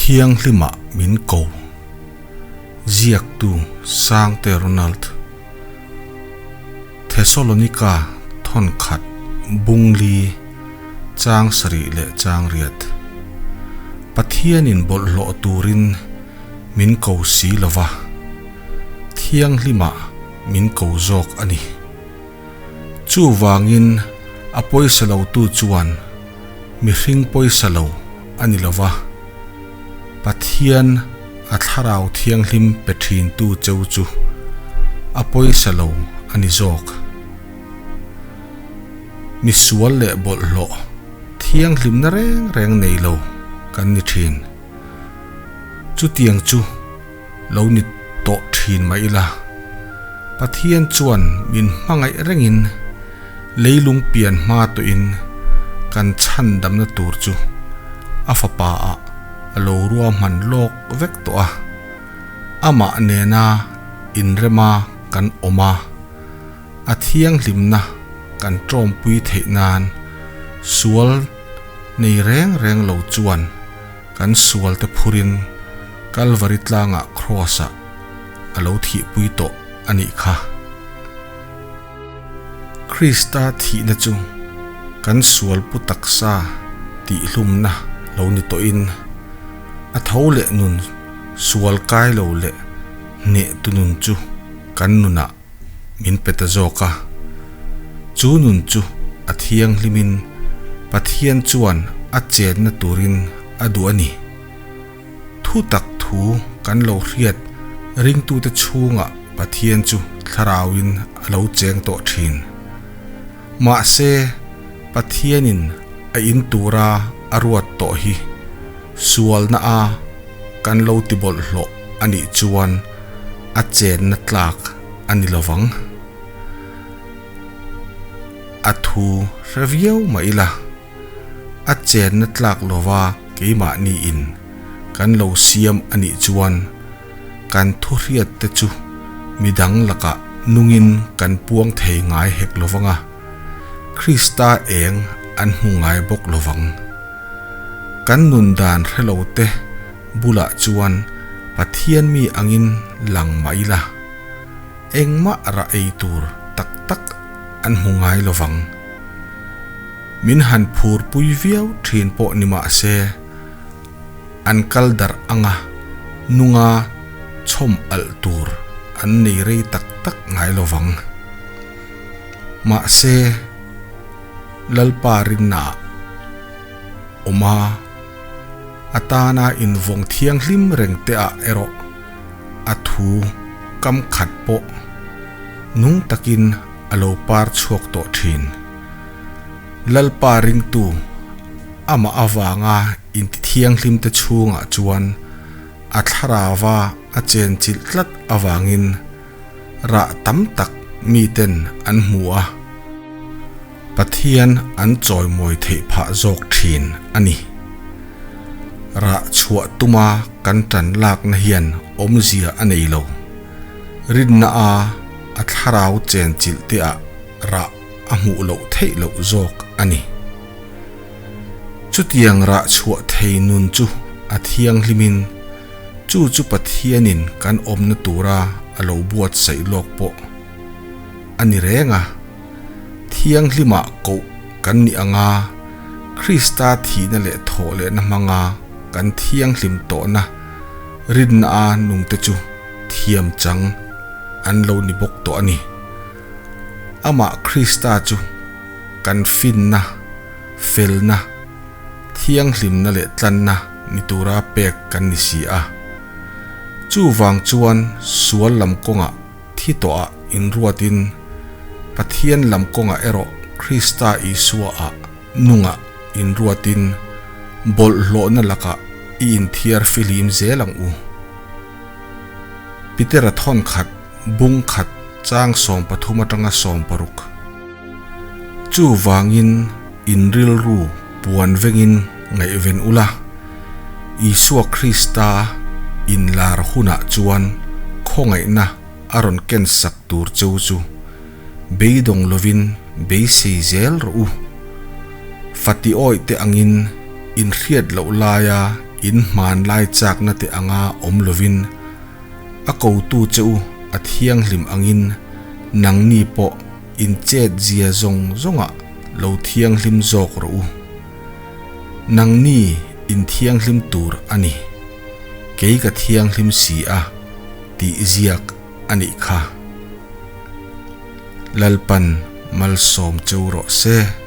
Thianghlima min ko. Ziaktu Sangte Ronald. Thesalonika thawnkhat bungli chang sarih leh chang riat. Pathianin bawlhhlawh turin min ko si lova, Thianghlima min ko zawk a ni. Chuvangin a pawisa lotu chuan mihring pawisa lo a ni lova, Pathian a Thlarau Thianghlim pe thintu cheu chu a pawisa lo a ni zawk. Misual leh bawlhhlawh thianghlimna reng reng nei lo kan ni thin. Chutiang chu. Lo ni tawh thin mah ila, Pathian chuan min hmangaih rengin leilung pian hma tawhin kan chhan damna tur chu a fapa ah a lo ruahman lawk vek tawh a, amah nena inrema kan awm a, a thianghlimna kan tawmpui theih nan sual nei reng reng lo chuan Kan sualte phurin Kalvari tlangah Kraws-ah a lo thihpui tawh a nih kha. Krista thihna chu kan sual pu taksa tihhlumna lo ni tawhin a tho leh nun sual kai lo leh hneh tu nun chu kan nunah min pe ta zawk a. Chu nun chu a thianghlimin Pathian chuan a chenna turin a duh a ni. Thu tak thu kan lo hriat ringtute chhungah Pathian chu thlarauin a lo cheng tawh thin. Mahse, Pathianin a in tura a ruat tawh hi sualna a kan lo ti bawlhhlawh a nih chuan a chenna tlak a ni lovang. A thu hre viau mah ila, a chenna tlak lova keimahni in kan lo siam a nih chuan kan thu hriat te chu midang lakah nungin kan puang thei ngai hek lovang a, Krista eng an hmu ngai bawk lovang. Kan nun dan hre lo te bulah chuan Pathian mi angin lang mah ila, engmah rah ei tur tak tak an hmu ngai lovang. Min han phur pui viau thin pawh ni mah se, an kal darh anga nunga chhawm alh tur an nei rei tak tak ngai lovang. Mahse, Lalpa rinnaah awm a, a tana invawng thianghlim reng te ah erawh a thu kam khat pawh nung takin a lo par chhuak tawh thin. Lalpa ringtu amah avanga inti thianghlim te chhungah chuan a thlarava a chenchilh tlat avangin rah tam tak miten an hmu a, Pathian an chawimawi theih phah zawk thin a ni. Rah chhuah tuma kan tan lakna hian awmzia a nei lo. Rinna a a thlarau chenchilh te ah rah a hmuh loh theih loh zawk a ni. Chutiang rah chhuah thei nun chu a thianghlimin chu chu Pathianin kan awmna tura a lo buatsaih lawk pawh a ni reng a. Thianghlimah koh kan nih anga Krista thihna leh thawh lehna hmanga kan thianghlim tawhna rinna a nungte chu thiam chang an lo ni bawk tawh a ni. Amah Krista chu kan finna, felna, thianghlimna leh tlanna ni tura pek kan ni si a. Chuvang chuan sual lam kawngah thi tawhah inruatin Pathian lam kawngah erawh Krista Isua-ah nungah inruatin bawlhhlawhna lakah i inthiar fihlim zel ang u. Petera thawn khat, bung khat, chang 13 atanga 16. Chuvangin in rilru puan vengin ngaihven ula, Isua Krista inlar hunah chuan khawngaihna a rawn ken sak tur cheu chu beidawng lovin beisei zel rawh u. Fati awih te angin inhriat loh laia In hmanlai chakna te anga awm lovin a kotu che u a thianghlim angin nangni pawh in chet zia zawng zawngah lo thianghlim zawk rawh u. Nangni in thianghlim tur a ni, kei ka thianghlim si a tih ziak a nih kha. Lalpan malsawm cheu rawh se.